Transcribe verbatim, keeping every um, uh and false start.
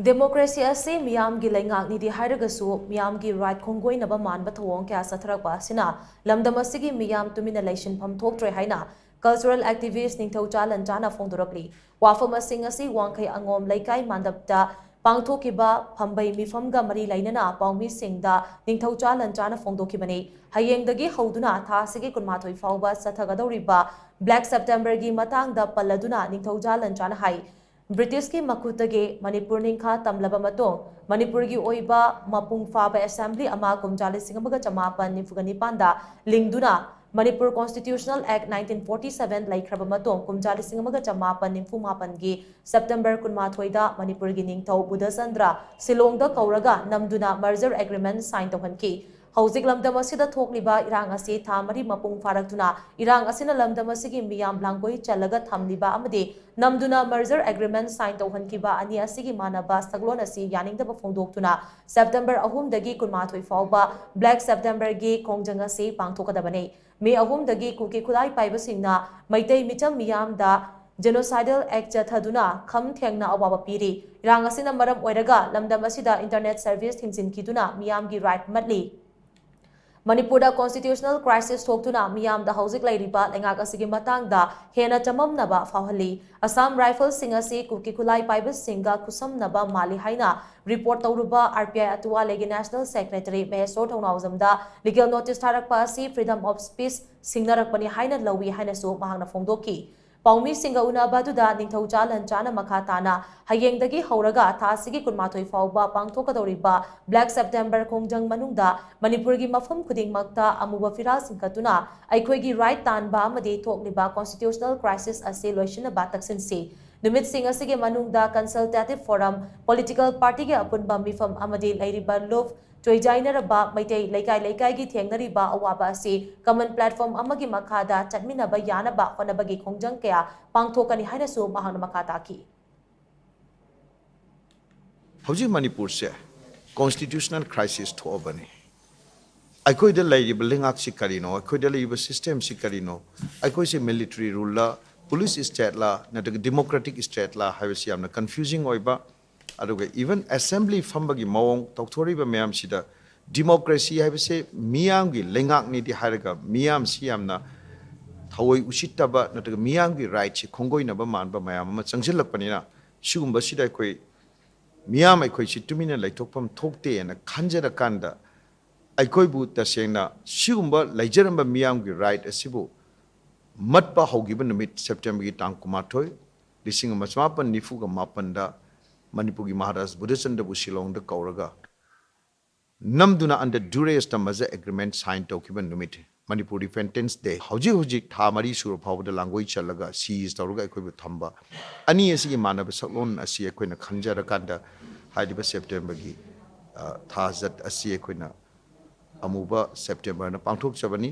Democracy ꯑꯁꯤ ꯃꯤꯌꯥꯝꯒꯤ ꯂꯩꯉꯥꯛꯅꯤꯗꯤ ꯍꯥꯏꯔꯒꯁꯨ, ꯃꯤꯌꯥꯝꯒꯤ ꯔꯥꯏꯠ ꯈꯣꯡꯒꯣꯏꯅꯕ ꯃꯥꯟꯕ ꯊꯧꯑꯣꯡ ꯀꯌꯥ ꯆꯠꯊꯔꯛꯄ ꯑꯁꯤꯅ ꯂꯝꯗꯝ ꯑꯁꯤꯒꯤ ꯃꯤꯌꯥꯝ ꯇꯨꯃꯤꯟꯅ ꯂꯩꯁꯤꯟꯐꯝ ꯊꯣꯛꯇ꯭ꯔꯦ ꯍꯥꯏꯅ ꯀꯜꯆꯔꯦꯜ ꯑꯦꯛꯇꯤꯚꯤꯁ ꯅꯤꯡꯊꯧꯖꯥ ꯂꯟꯆꯥꯅ ꯐꯣꯡꯗꯣꯔꯛꯂꯤ꯫ ꯋꯥꯐꯝ ꯑꯁꯤꯡ ꯑꯁꯤ ꯋꯥꯡꯈꯩ ꯑꯉꯣꯝ ꯂꯩꯀꯥꯏ ꯃꯥꯟꯗꯞꯇ ꯄꯥꯡꯊꯣꯛꯈꯤꯕ ꯐꯝꯕꯩ ꯃꯤꯐꯝꯒ ꯃꯔꯤ ꯂꯩꯅꯅ ꯄꯥꯎꯃꯤꯁꯤꯡꯗ ꯅꯤꯡꯊꯧꯖꯥ ꯂꯟꯆꯥꯅ ꯐꯣꯡꯗꯣꯛꯈꯤꯕꯅꯤ꯫ ꯍꯌꯦꯡꯗꯒꯤ ꯍꯧꯗꯨꯅ ꯊꯥ ꯑꯁꯤꯒꯤ ꯀꯨꯟꯃꯥꯊꯣꯏ ꯐꯥꯎꯕ ꯆꯠꯊꯒꯗꯧꯔꯤꯕ ꯕ꯭ꯂꯦꯛ ꯁꯦꯞꯇꯦꯝꯕꯔꯒꯤ ꯃꯇꯥꯡꯗ ꯄꯜꯂꯗꯨꯅ ꯅꯤꯡꯊꯧꯖꯥ ꯂꯟꯆꯥꯅ ꯍꯥꯏ, ꯕ꯭ꯔꯤꯇꯤꯁꯀꯤ ꯃꯈꯨꯠꯇꯒꯤ ꯃꯅꯤꯄꯨꯔ ꯅꯤꯡꯈꯥ ꯇꯝꯂꯕ ꯃꯇꯨꯡ, ꯃꯅꯤꯄꯨꯔꯒꯤ ꯑꯣꯏꯕ ꯃꯄꯨꯡ ꯐꯥꯕ ꯑꯦꯁꯦꯝꯕ꯭ꯂꯤ ꯑꯃ ꯀꯨꯝꯖꯥ ꯂꯤꯁꯤꯡ ꯑꯃꯒ ꯆꯃꯥꯄꯟ ꯅꯤꯐꯨꯒ ꯅꯤꯄꯥꯟꯗ ꯂꯤꯡꯗꯨꯅ ꯃꯅꯤꯄꯨꯔ ꯀꯣꯟꯁꯇꯤꯇ꯭ꯌꯨꯁꯅꯦꯜ ꯑꯦꯛ ꯅꯥꯏꯟꯇꯤꯟ ꯐꯣꯔꯇꯤ ꯁꯚꯦꯟ ꯂꯩꯈ꯭ꯔꯕ ꯃꯇꯨꯡ, ꯀꯨꯝꯖꯥ ꯂꯤꯁꯤꯡ ꯑꯃꯒ ꯆꯃꯥꯄꯟ ꯅꯤꯐꯨ ꯃꯥꯄꯟꯒꯤ ꯁꯦꯞꯇꯦꯝꯕꯔ ꯀꯨꯟꯃꯥꯊꯣꯏꯗ ꯃꯅꯤꯄꯨꯔꯒꯤ ꯅꯤꯡꯊꯧ ꯕꯨꯙꯆꯟꯗ꯭ꯔ ꯁꯤꯂꯣꯡꯗ ꯀꯧꯔꯒ ꯅꯝꯗꯨꯅ ꯃꯔꯖꯔ ꯑꯦꯒ꯭ꯔꯤꯃꯦꯟ ꯁꯥꯏꯟ ꯇꯧꯍꯟꯈꯤ꯫ ꯍꯧꯖꯤꯛ ꯂꯝꯗꯝ ꯑꯁꯤꯗ ꯊꯣꯛꯂꯤꯕ ꯏꯔꯥꯡ ꯑꯁꯤ ꯊꯥ ꯃꯔꯤ ꯃꯄꯨꯡ ꯐꯥꯔꯛꯇꯨꯅ, ꯏꯔꯥꯡ ꯑꯁꯤꯅ ꯂꯝꯗꯝ ꯑꯁꯤꯒꯤ ꯃꯤꯌꯥꯝ ꯂꯥꯡꯒꯣꯏ ꯆꯜꯂꯒ ꯊꯝꯂꯤꯕ ꯑꯃꯗꯤ ꯅꯝꯗꯨꯅ ꯃꯔꯖꯔ ꯑꯦꯒ꯭ꯔꯤꯃꯦꯟ ꯁꯥꯏꯟ ꯇꯧꯍꯟꯈꯤꯕ ꯑꯅꯤ ꯑꯁꯤꯒꯤ ꯃꯥꯟꯅꯕ ꯁꯛꯂꯣꯟ ꯑꯁꯤ ꯌꯥꯅꯤꯡꯗꯕ ꯐꯣꯡꯗꯣꯛꯇꯨꯅ ꯁꯦꯞꯇꯦꯝꯕꯔ ꯑꯍꯨꯝꯗꯒꯤ ꯀꯨꯟꯃꯥꯊꯣꯏ ꯐꯥꯎꯕ ꯕ꯭ꯂꯦꯛ ꯁꯦꯞꯇꯦꯝꯕꯔꯒꯤ ꯈꯣꯡꯖꯪ ꯑꯁꯤ ꯄꯥꯡꯊꯣꯛꯀꯗꯕꯅꯤ꯫ ꯃꯦ ꯑꯍꯨꯝꯗꯒꯤ ꯀꯨꯀꯤ ꯈꯨꯠꯂꯥꯏ ꯄꯥꯏꯕꯁꯤꯡꯅ ꯃꯩꯇꯩ ꯃꯤꯆꯝ ꯃꯤꯌꯥꯝꯗ ꯖꯦꯅꯣꯁꯥꯏꯗꯦꯜ ꯑꯦꯛ ꯆꯠꯊꯗꯨꯅ ꯈꯝ ꯊꯦꯡꯅ ꯑꯋꯥꯕ ꯄꯤꯔꯤ꯫ ꯏꯔꯥꯡ ꯑꯁꯤꯅ ꯃꯔꯝ ꯑꯣꯏꯔꯒ ꯂꯝꯗꯝ ꯑꯁꯤꯗ ꯏꯟꯇꯔꯅꯦꯠ ꯁꯔꯚꯤꯁ ꯊꯤꯡꯖꯤꯟꯈꯤꯗꯨꯅ ꯃꯤꯌꯥꯝꯒꯤ ꯔꯥꯏꯠ ꯃꯠꯂꯤ꯫ ꯃꯅꯤꯄꯨꯔꯗ ꯀꯣꯟꯁꯇꯤꯇ꯭ꯌꯨꯁꯅꯦꯜ ꯀ꯭ꯔꯥꯏꯁꯤꯁ ꯊꯣꯛꯇꯨꯅ ꯃꯤꯌꯥꯝꯗ ꯍꯧꯖꯤꯛ ꯂꯩꯔꯤꯕ ꯂꯩꯉꯥꯛ ꯑꯁꯤꯒꯤ ꯃꯇꯥꯡꯗ ꯍꯦꯟꯅ ꯆꯃꯝꯅꯕ ꯐꯥꯎꯍꯜꯂꯤ꯫ ꯑꯁꯥꯝ ꯔꯥꯏꯐꯜꯁꯤꯡ ꯑꯁꯤ ꯀꯨꯀꯤ ꯈꯨꯠꯂꯥꯏ ꯄꯥꯏꯕꯁꯤꯡꯒ ꯈꯨꯠꯁꯝꯅꯕ ꯃꯥꯜꯂꯤ ꯍꯥꯏꯅ ꯔꯤꯄꯣꯔꯠ ꯇꯧꯔꯨꯕ ꯑꯥꯔ ꯄꯤ ꯑꯥꯏ ꯑꯇꯨꯋꯥ ꯂꯦꯒꯤ ꯅꯦꯁꯅꯦꯜ ꯁꯦꯀ꯭ꯔꯦꯇꯔꯤ ꯃꯍꯦꯁꯣꯔ ꯊꯧꯅꯥꯎꯖꯝꯗ ꯂꯤꯒꯦꯜ ꯅꯣꯇꯤꯁ ꯊꯥꯔꯛꯄ ꯑꯁꯤ ꯐ꯭ꯔꯤꯗꯝ ꯑꯣꯐ ꯁ꯭ꯄꯤꯆ ꯁꯤꯡꯅꯔꯛꯄꯅꯤ ꯍꯥꯏꯅ ꯂꯧꯏ ꯍꯥꯏꯅꯁꯨ ꯃꯍꯥꯛꯅ ꯐꯣꯡꯗꯣꯛꯈꯤ꯫ ꯄꯥꯎꯃꯤꯁꯤꯡꯒ ꯎꯅꯕ ꯑꯗꯨꯗ ꯅꯤꯡꯊꯧꯖꯥ ꯂꯟꯆꯥꯅ ꯃꯈꯥ ꯇꯥꯅ ꯍꯌꯦꯡꯗꯒꯤ ꯍꯧꯔꯒ ꯊꯥ ꯑꯁꯤꯒꯤ ꯀꯨꯟꯃꯥꯊꯣꯏ ꯐꯥꯎꯕ ꯄꯥꯡꯊꯣꯛꯀꯗꯧꯔꯤꯕ ꯕ꯭ꯂꯦꯛ ꯁꯦꯞꯇꯦꯝꯕꯔ ꯈꯣꯡꯖꯪ ꯃꯅꯨꯡꯗ ꯃꯅꯤꯄꯨꯔꯒꯤ ꯃꯐꯝ ꯈꯨꯗꯤꯡꯃꯛꯇ ꯑꯃꯨꯕ ꯐꯤꯔꯥꯜ ꯆꯤꯡꯈꯠꯇꯨꯅ ꯑꯩꯈꯣꯏꯒꯤ ꯔꯥꯏꯠ ꯇꯥꯟꯕ ꯑꯃꯗꯤ ꯊꯣꯛꯂꯤꯕ ꯀꯣꯟꯁꯇꯤꯇ꯭ꯌꯨꯁꯅꯦꯜ ꯀ꯭ꯔꯥꯏꯁꯤꯁ ꯑꯁꯤ ꯂꯣꯏꯁꯤꯟꯅꯕ ꯇꯛꯁꯤꯟꯁꯤ꯫ ꯅꯨꯃꯤꯠꯁꯤꯡ ꯑꯁꯤꯒꯤ ꯃꯅꯨꯡꯗ ꯀꯟꯁꯜꯇꯦꯇꯤꯚ ꯐꯣꯔꯝ, ꯄꯣꯂꯤꯇꯤꯀꯦꯜ ꯄꯥꯔꯇꯤꯒꯤ ꯑꯄꯨꯟꯕ ꯃꯤꯐꯝ ꯑꯃꯗꯤ ꯂꯩꯔꯤꯕ ꯂꯨꯞ ꯆꯣꯏꯖꯥꯏꯅꯔꯕ ꯃꯩꯇꯩ ꯂꯩꯀꯥꯏ ꯂꯩꯀꯥꯏꯒꯤ ꯊꯦꯡꯅꯔꯤꯕ ꯑꯋꯥꯕ ꯑꯁꯤ ꯀꯃꯟ ꯄ꯭ꯂꯦꯠꯐꯣꯔꯝ ꯑꯃꯒꯤ ꯃꯈꯥꯗ ꯆꯠꯃꯤꯟꯅꯕ ꯌꯥꯅꯕ ꯍꯣꯠꯅꯕꯒꯤ ꯈꯣꯡꯖꯪ ꯀꯌꯥ ꯄꯥꯡꯊꯣꯛꯀꯅꯤ ꯍꯥꯏꯅꯁꯨ ꯃꯍꯥꯛꯅ ꯃꯈꯥ ꯇꯥꯈꯤ꯫ ꯍꯧꯖꯤꯛ ꯃꯅꯤꯄꯨꯔꯁꯦ ꯀꯣꯟꯁꯇꯤꯇ꯭ꯌꯨꯁꯅꯦꯜ ꯀ꯭ꯔꯥꯏꯁꯤꯁ ꯊꯣꯛꯑꯕꯅꯤ꯫ ꯑꯩꯈꯣꯏꯗ ꯂꯩꯔꯤꯕ ꯂꯩꯉꯥꯛꯁꯤ ꯀꯔꯤꯅꯣ, ꯑꯩꯈꯣꯏꯗ ꯂꯩꯔꯤꯕ ꯁꯤꯁꯇꯦꯝꯁꯤ ꯀꯔꯤꯅꯣ, ꯑꯩꯈꯣꯏꯁꯦ ꯃꯤꯂꯤꯇꯔꯤ ꯔꯨꯜꯂ, ꯄꯨꯂꯤꯁ ꯁ꯭ꯇꯦꯠꯂ ꯅꯠꯇ꯭ꯔꯒ ꯗꯤꯃꯣꯀ꯭ꯔꯦꯇꯤꯛ ꯁ꯭ꯇꯦꯠꯂ ꯍꯥꯏꯕꯁꯤ ꯌꯥꯝꯅ ꯀꯟꯐ꯭ꯌꯨꯖꯤꯡ ꯑꯣꯏꯕ, ꯑꯗꯨꯒ even assembly ꯐꯝꯕꯒꯤ ꯃꯑꯣꯡ ꯇꯧꯊꯣꯔꯛꯏꯕ ꯃꯌꯥꯝꯁꯤꯗ democracy ꯍꯥꯏꯕꯁꯦ ꯃꯤꯌꯥꯝꯒꯤ ꯂꯩꯉꯥꯛꯅꯤꯗꯤ ꯍꯥꯏꯔꯒ ꯃꯤꯌꯥꯝꯁꯤ ꯌꯥꯝꯅ ꯊꯑꯣꯏ ꯎꯁꯤꯠꯇꯕ ꯅꯠꯇ꯭ꯔꯒ ꯃꯤꯌꯥꯝꯒꯤ rightꯁꯤ ꯈꯣꯡꯒꯣꯏꯅꯕ ꯃꯥꯟꯕ ꯃꯌꯥꯝ ꯑꯃ ꯆꯪꯁꯤꯜꯂꯛꯄꯅꯤꯅ ꯁꯤꯒꯨꯝꯕꯁꯤꯗ ꯑꯩꯈꯣꯏ ꯃꯤꯌꯥꯝ ꯑꯩꯈꯣꯏꯁꯤ ꯇꯨꯃꯤꯟꯅ ꯂꯩꯊꯣꯛꯐꯝ ꯊꯣꯛꯇꯦꯅ ꯈꯟꯖꯔꯀꯥꯟꯗ ꯑꯩꯈꯣꯏꯕꯨ ꯇꯁꯦꯡꯅ ꯁꯤꯒꯨꯝꯕ ꯂꯩꯖꯔꯝꯕ ꯃꯤꯌꯥꯝꯒꯤ right ꯑꯁꯤꯕꯨ ꯃꯠꯄ ꯍꯧꯈꯤꯕ ꯅꯨꯃꯤꯠ Septemberꯒꯤ ꯇꯥꯡ ꯀꯨꯟꯃꯥꯊꯣꯏ, ꯂꯤꯁꯤꯡ ꯑꯃ ꯆꯃꯥꯄꯟ ꯅꯤꯐꯨꯒ ꯃꯥꯄꯟꯗ ꯃꯅꯤꯄꯨꯔꯒꯤ ꯃꯍꯥꯔꯥꯖ ꯕꯨꯙꯆꯟꯗ꯭ꯔꯕꯨ ꯁꯤꯂꯣꯡꯗ ꯀꯧꯔꯒ ꯅꯝꯗꯨꯅ under duressꯇ ꯃꯖ agreement sign ꯇꯧꯈꯤꯕ ꯅꯨꯃꯤꯠ ꯃꯅꯤꯄꯨꯔ Repentance Day꯫ ꯍꯧꯖꯤꯛ ꯍꯧꯖꯤꯛ ꯊꯥ ꯃꯔꯤ ꯁꯨꯔ ꯐꯥꯎꯕꯗ ꯂꯥꯡꯒꯣꯏ ꯆꯠꯂꯒ seize ꯇꯧꯔꯒ ꯑꯩꯈꯣꯏꯕꯨ ꯊꯝꯕ ꯑꯅꯤ ꯑꯁꯤꯒꯤ ꯃꯥꯟꯅꯕ ꯁꯛꯂꯣꯟ ꯑꯁꯤ ꯑꯩꯈꯣꯏꯅ ꯈꯟꯖꯔꯀꯥꯟꯗ ꯍꯥꯏꯔꯤꯕ Septemberꯒꯤ, ꯑ, ꯊꯥꯖꯠ ꯑꯁꯤ ꯑꯩꯈꯣꯏꯅ ꯑꯃꯨꯕ Septemberꯅ ꯄꯥꯡꯊꯣꯛꯆꯕꯅꯤ꯫